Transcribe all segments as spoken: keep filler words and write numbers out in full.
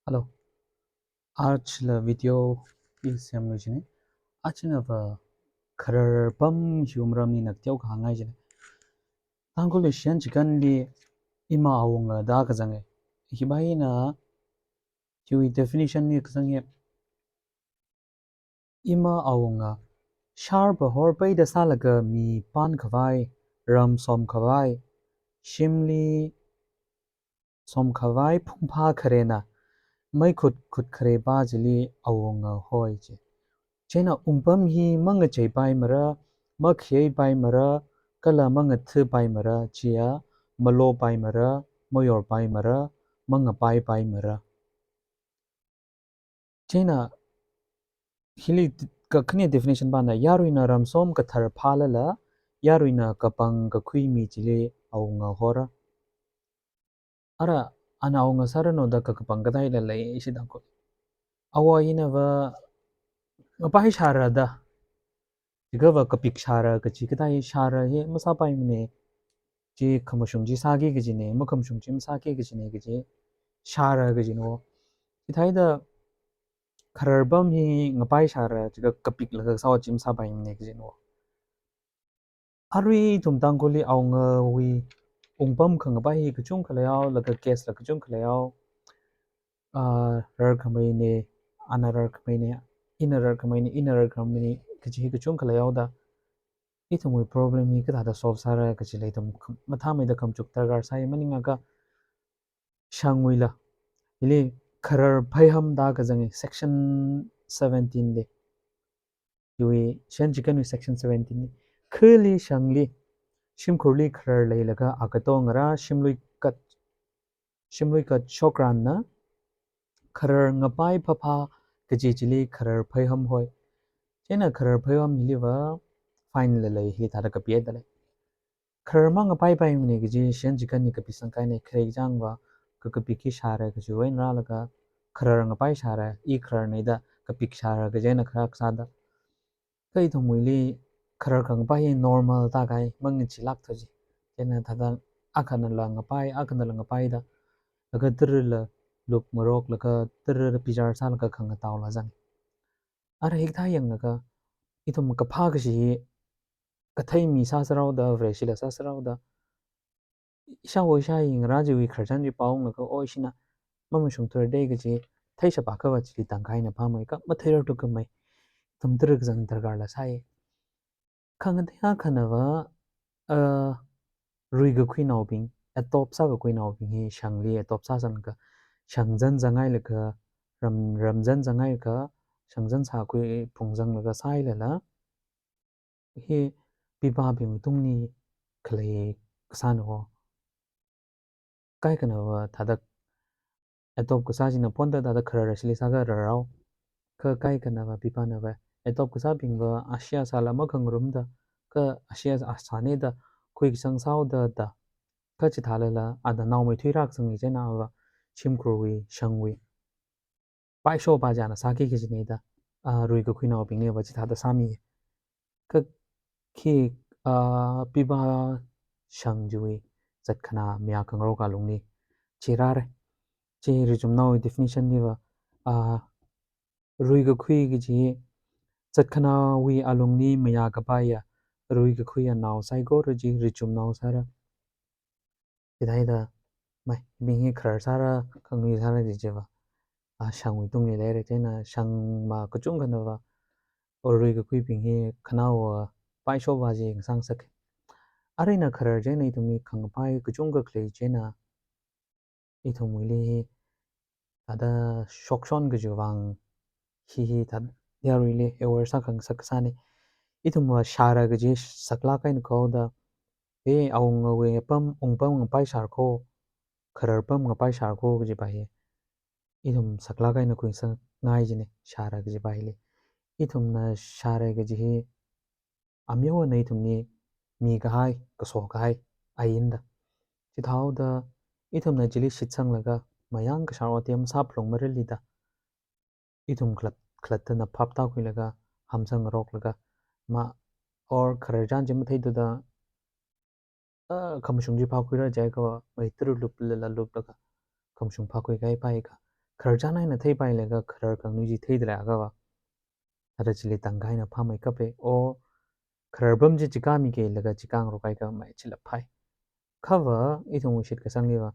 Hello. Arch la video i semlu jine. Arch na va kharar pam hiumram ni nak teo ka hangai jine. Tangkhul li shiyan chikan li ima awunga da kazange. Hibai na hiwui definition ni kazange. Ima awunga, shar pahor peida sālaga mi pan khavai, ram som khavai, shimli som khavai phungpha kharena, mei khut khut khare pa chili awunga hoi je. Chieina ungpam hi mangachei pai mara, makhei pai mara, kala mangathu pai mara, chia, malo pai mara, mayor pai mara, mangapai pai mara. Chieina, hili kakhane definition pana, yaruina ram som kathar phalala, yaruina kapang kakhui mi chili awunga hora. Ara, ana awunga sāranu da kakapang kadai la lei shi dang ko. Awa ina va, ngapai shara da. Chiga va kapik shara kachi kadai shara hi masāpai mane. Chi khamashung chi sāki kajine, makhamashung chi masāki kajine kaji shara kajino. Chithāda kharar pam hi ngapai shara, chiga kapik laga sāwa chi masāpai mane kajino. Arui ithum Tangkhul li awungawui ungpam khangapai hi kachungkha leihao, laga case la kachungkha leihao. Ah, rarkhamei ne, ana rarkhamei ne, ina rarkhamei ne, ina rarkhamei ne, kachi hi kachungkha leihaoda. Ithumwui problem hi kathāda solve sāra kachi la ithum kham-, mathāmeida khamachuk darkar sai maningakha shangwuila. Hili kharar phaiham da kazange section seventeen li. Hiwui shiyan chikanwui section seventeen li. Khali shangli, shimkhurli kharar leilaga agato ngara shimlui kat, shimlui kat shokranna, kharar ngapai phapha kaji chili kharar phaiham hoi. Chieina kharar phaiham hili va fine la lei, hithāda kapiya da lei. Kharar mangapai pai mane kaji shiyan chikan ni kapisang kaine, kharei chang va ka kapik hi shara kaji wui eina rālaga kharar ngapai shara, i kharar ne da kapik shara kaji eina kharak sāda. Kha ithumwuili kharar khangapai hi normal ta kai, mangachilak thuji. Chieina thāda akhana la ngapai, akhana la ngapai da. Laga tara la lup ngarok, laga tara bichar sālaga khangatao la zang. Ara hikathā yanglaga, ithum kaphā kashi hi kathei mi sāsārao da, Vareshila sāsārao da. Ishāwo ishāyi ngarā chiwui khararchan chi pāunglaga, o ishina mamashung thura dei kaji, theishap akhava chili tangkaina pamei ka, matheirar tu kamei. Ithum tara kazang darkar la sai. Khangatei akhana va, ah, rui kakhuinaobing, adopt sākakhuinaobing hi shangli adopt sāsanglaga, shang zan zangailaga, ram, ram zan zangailaga, shang zan sākhui phungzanglaga sāhailala, hi pipabing tungli khalei kasāna ho. Kaikhana va thāda adopt kasā china ponda thāda kharar ashili sākha rarao. Kha kaikhana va pipana va adopt kasābing va ashia sāla makhangarumda, kha ashia asāne da khuikasang sāhaoda da. Kha chithālala ada naomeithui rākasang chieina va shimkhurwui, shangwui paishopa china sāki kajine da, ah, rui kakhuinaobingli va chithāda sāmi. Kha khi, ah, pipa shang chiwui zatkhana mayā khangarok alungli chi rāre. Chi richumnaowui definition li va, ah, rui kakhui kaji zatkhanaowui alungli mayā kapaiya, rui kakhuiya nao saikora chi richumnao sāra. Chithāda, mai, bing hi kharar sāra, khanui sāra kaji chiva, ah, shangwui tungli leire, chieina shangma kachungkhana va, o rui kakhuibing hi khanaowa paishopa chi ngasāngasake. Aruina kharar chieina ithumwui khangapai kachungkha khalei chieina, ithumwuili hi thāda shokshon kajiwui vang hi hi thāda yaruili aware sākhangasak kasāne. Ithum va shara kaji saklāk eina kahaoda, e, awungawui pam, ungpam ngapai shar ko, kharar pam ngapai shar ko kajipa hi ithum saklāk eina khuisangngai jine, shara kajipa hili. Ithumna shara kaji hi amyo na ithumli mikahai, kaso kahai ainda. Chithāhaoda ithumna chili shitsanglaga, mayang kashar ot masāphalung maralida, ithum khalat, khalattana phap tākhuilaga, hamsang ngaroklaga, ma, or khararchan chi matheithuda, ah, khamashung chi phākhuira jiakha, mai tara luplala luplaga, khamashung phākhui kahai paikha, khararchan eina theipailaga kharar khanganui chi theidalei akha va, thāda chili tangkha eina phāmei kape, o kharar pam chi chikā mikeilaga chikā ngarok kahai khamei chila phai. Kha va, ithumwui shitkasangli va,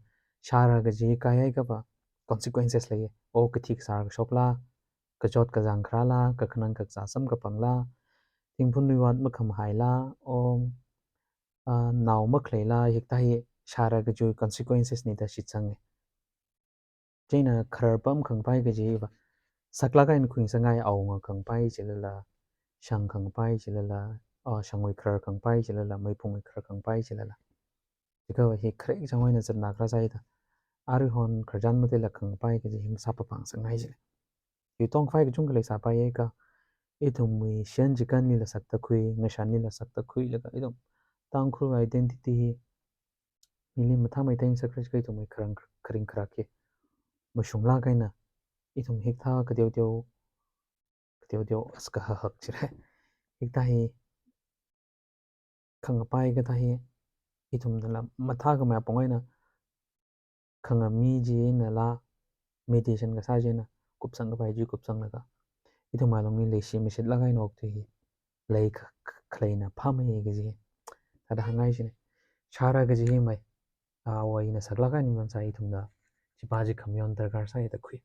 shāra kaji kahai kha va, consequences leiya. O kathi kasār kashokla, kachot kazang kharāla, kakhanang kakazā samkaphangla, thingphun luivat makhamhaila, o, ah, nao makhaleila, hikathā hi shāra kajiwui consequences na da shitsanga. Chieina kharar pam khangapai kaji va, saklāk eina khuingasakngai awunga khangapai chilala, shang khangapai chilala, ah, shangwui kharar khangapai chilala, meiphungwui kharar khangapai chilala. Chikha va hi kharek chang eina zatnā kharā sāi da. Aruihon khararchan mataila khangapai kaji hi masāpapang ngasakngai jila. Yuitong khavai kachungkha leisāpaiya kha, ithumwui shiyan chikanlila sakta khui, ngashanlila sakta khuilaga ithum Tangkhul identity hi mili mathāmeithui ngasakra jiakha ithumwui kharing, kharing kharak hi mashunglāk eina ithum hikathā kateoteo, kateoteo as kahahak jira. Hikathā hi khangapai kathā hi ithumnala mathākhamei apong eina khangami jinala, meditation kasā china kupsang kapai chi kupsanglaga, ithum alungli leishi mashitlāk eina okthui hi lei kha-, kha-, khaleina phāmeiya kaji thāda hāngngai jina. Shāra kaji hi mei, ah, awui eina saklāk eina mansā ithumna, chipa chi khamayon darkar sāi da khui.